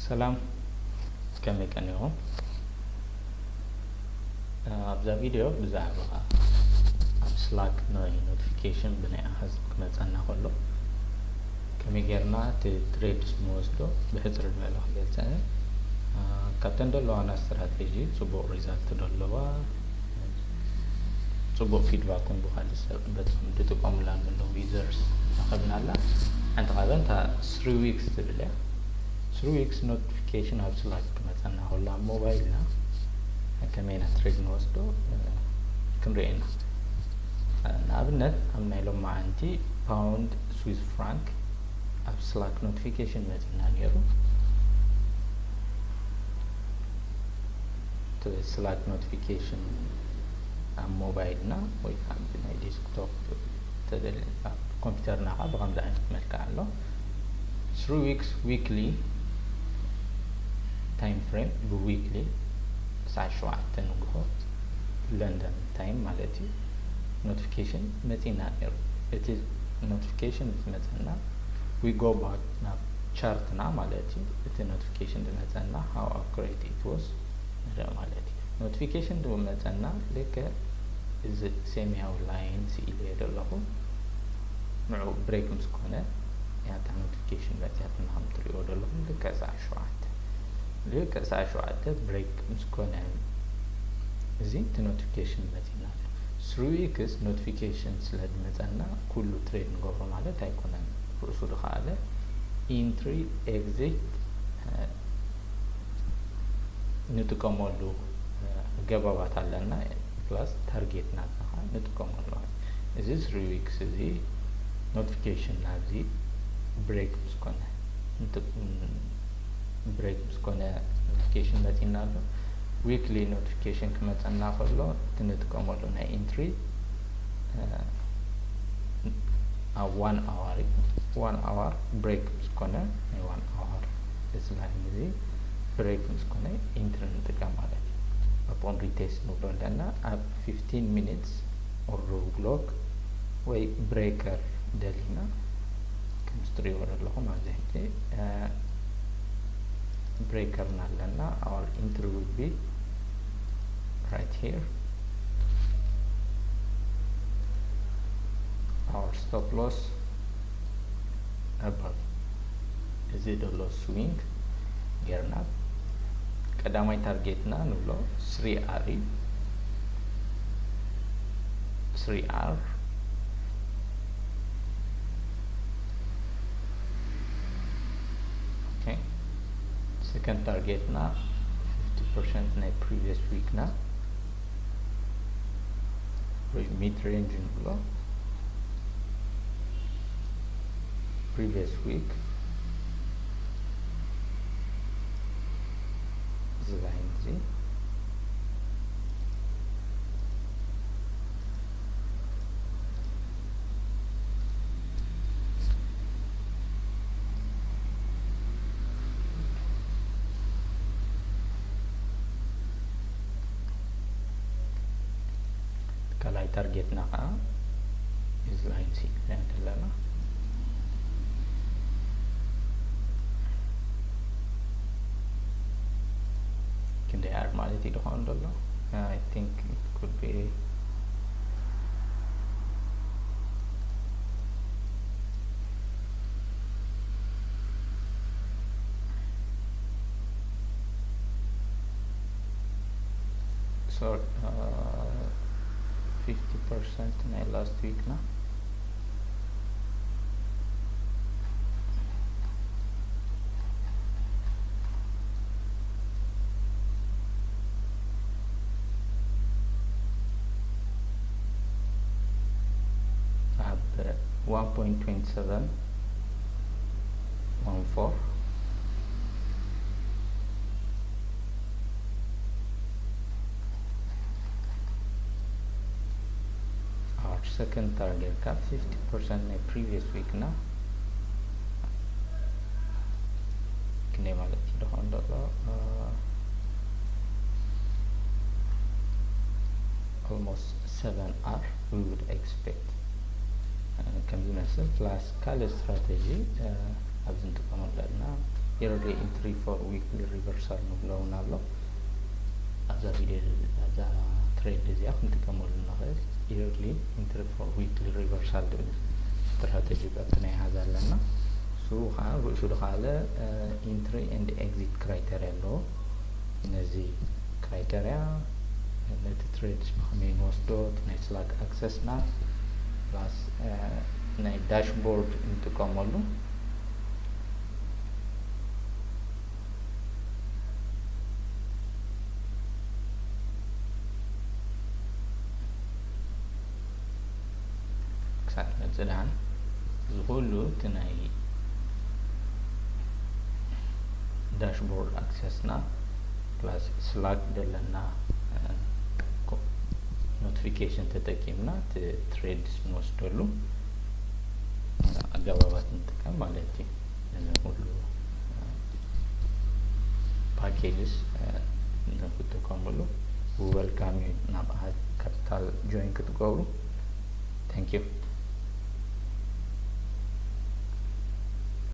ሰላም፣ ከመይ ቀኒኹም? ኣብዛ ቪድዮ ብዛዕባ ኣብ ስላክ ናይ ኖቲፊኬሽን ብናይ ኣሃዝ ክመፀና ከሎ ከመይ ጌርና እቲ ትሬድስ ንወስዶ ብሕፅር ዝበለ ክገልፀ እየ። ካብተን ዘለዋና ስትራቴጂ ፅቡቕ ሪዛልት ደለዋ፣ ፅቡቕ ፊድባክ እውን ብካልእ ሰብ በቶም ዝጥቀሙላ ዘለዉ ዩዘርስ ረኸብናላ። ሓንቲ ካብን እታ ስሪ ዊክስ ትብል እያ። ስሪ ዊክስ ኖቲፊኬሽን ኣብ ስላክ ክመፀና ከሎ ኣብ ሞባይልና ከመይ ኢና ትሬድ ንወስዶ ክንርኢ ኢና። ንኣብነት ኣብ ናይ ሎማዓንቲ ፓውንድ ስዊስ ፍራንክ ኣብ ስላክ ኖቲፊኬሽን መፂና ነይሩ። እቲ ስላክ ኖቲፊኬሽን ኣብ ሞባይልና ወይ ከዓ ብናይ ዴስክቶፕ ተደሊ ኣብ ኮምፒውተርና ከዓ ብከምዚ ዓይነት መልክዕ ኣሎ። ስሪ ዊክስ ዊክሊ ታይም ፍሬም ብዊክሊ ሰዓት ሸውዓተ ንግሆ ለንደን ታይም ማለት እዩ ኖቲፊኬሽን መፂና ነይሩ። እቲ ኖቲፊኬሽን ዝመፀና we go back ናብ ቻርትና ማለት እዩ። እቲ ኖቲፊኬሽን ዝመፀና how accurate it was ንርኢ ማለት እዩ። ኖቲፊኬሽን ዝመፀና ልክዕ እዚ ሰማያዊ ላይን ስኢለዮ ዘለኹ ንዑ ብሬክ ምስ ኮነ ያታ ኖቲፊኬሽን መፅያትና ከም ትሪእዎ ዘለኹም ልክዕ ሰዓት ሸውዓተ ልክዕ ሰዓት ሸውዓተ ብሬክ ምስ ኮነ እዚ እቲ ኖቲፊኬሽን መፂና ኣሎ። ስሪ ዊክስ ኖቲፊኬሽን ስለ ዝመፀና ኩሉ ትሬድ ንገብሮ ማለት ኣይኮነን። ርእሱ ዝኸኣለ ኢንትሪ ኤግዚት ንጥቀመሉ ኣገባባት ኣለና ፕላስ ታርጌት ናትና ከዓ ንጥቀመሉ። እዚ ስሪ ዊክስ እዚ ኖቲፊኬሽን ናብዚ ብሬክ ምስ ኮነ ብሬክ ምስ ኮነ ኖቲፊኬሽን መፂና ኣሎ። ዊክሊ ኖቲፊኬሽን ክመፀና ከሎ እቲ ንጥቀመሉ ናይ ኢንትሪ ኣብ ዋን ኣዋር እዩ። ዋን ኣዋር ብሬክ ምስ ኮነ ናይ ዋን ኣዋር እዚ ላይን እዚ ብሬክ ምስ ኮነ ኢንትሪ ንጥቀም ማለት እዩ። ኣፖን ሪቴስት ንብሎ ኣለና ኣብ ፊፍቲን ሚኒትስ ኦር ሮድ ብሎክ ወይ ብሬከር ደሊና ከምዚ ትሪእዎ ዘለኹም ኣብዚ ሕጂ ብሬከርና ኣለና። Our entry will be right here. Our stop loss above እዚ ዘሎ ስዊንግ ጌርና ቀዳማይ ታርጌትና ንብሎ ስሪ ኣር እዩ። ስሪ ኣር ሰከንድ ታርጌትና ፊፍቲ ፐርሰንት ናይ ፕሪቪየስ ዊክና ወይ ሚድ ሬንጅ ንብሎ ፕሪቪየስ ዊክ እዚ ላይን እዚ ካልኣይ ታርጌትና ከዓ እዚ ላይን ሲ ዘለና ክንደይ ኣር ማለት እዩ ድኾን ዘሎ I think it could be so uh, fifty percent ናይ last week ና ኣብ one point twenty seven one four our second target cap fifty percent ናይ previous week ና ክንደይ ማለት እዩ ደኾን ዘሎ almost seven hour we would expect ከም ዝመስል plus ካልእ ስትራተጂ ኣብዚ ንጥቀመሉ ዘለና Yearly entry for weekly reversal ንብሎ እውን ኣሎ። ኣብዛ ቪድዮ ኣብዛ ትሬድ እዚኣ ክንጥቀመሉ ንኽእል። Yearly entry for weekly reversal ዝብል ስትራተጂ ኣብቲ ናይ ሓዝ ኣለና። እሱ ከዓ ርእሱ ዝኸኣለ entry and exit criteria ኣለዎ። ነዚ criteria ነቲ ትሬድስ ብኸመይ ንወስዶ፣ እቲ ናይ ስላክ ኣክሰስና plus ናይ ዳሽቦርድ ንጥቀመሉ። ክሳዕ ትመፅእ ደሓን እዚ ኩሉ እቲ ናይ ዳሽቦርድ ኣክሰስና plus ስላክ ዘለና ኖቲፊኬሽን ተጠቂምና እቲ ትሬድስ ንወስደሉ ኣገባባት ንጥቀም ማለት እዩ። ነዚ ኩሉ ፓኬጅስ ንክትጥቀምሉ we welcome you ናብ ካፒታል ጆይን ክትገብሩ። Thank you።